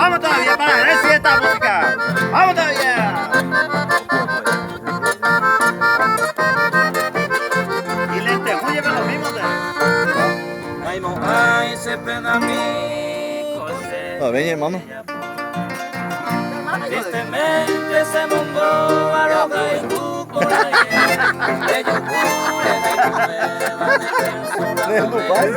Vamos todavía para ver si esta música. Vamos todavía. Y lentejulla con lo mismo. A ver, hermano. De Dubái.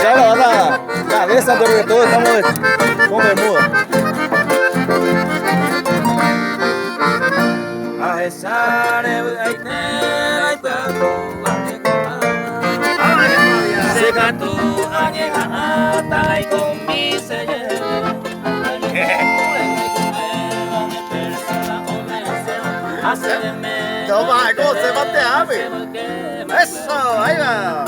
Ya la banda cabeza porque todos estamos de- con bermuda. Toma, ¿cómo se va te ame? Eso, ahí va.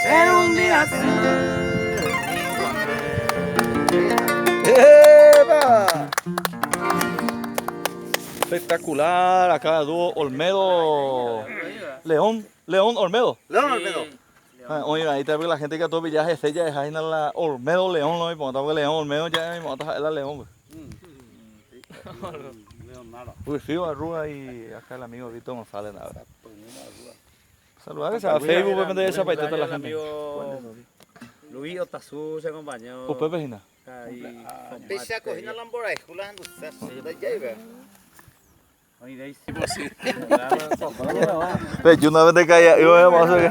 Ser un día. ¡Epa! Espectacular, acá dúo Olmedo León, León Olmedo. León Olmedo. Ah, Oye, ahí está la gente que a todo villaje estrella de Jaina la Olmedo León, no, y porque León Olmedo ya mi mota es la León. pues. Uy, Figo Arruga y acá el amigo Víctor González, nada. Saludar que sea Facebook, pues vender esa paiteta a la gente. Luis Otazú se acompañó. Usted, vecina. Ahí, Pese a coger la lambora, la Pero yo una vez te caía, yo me paso que.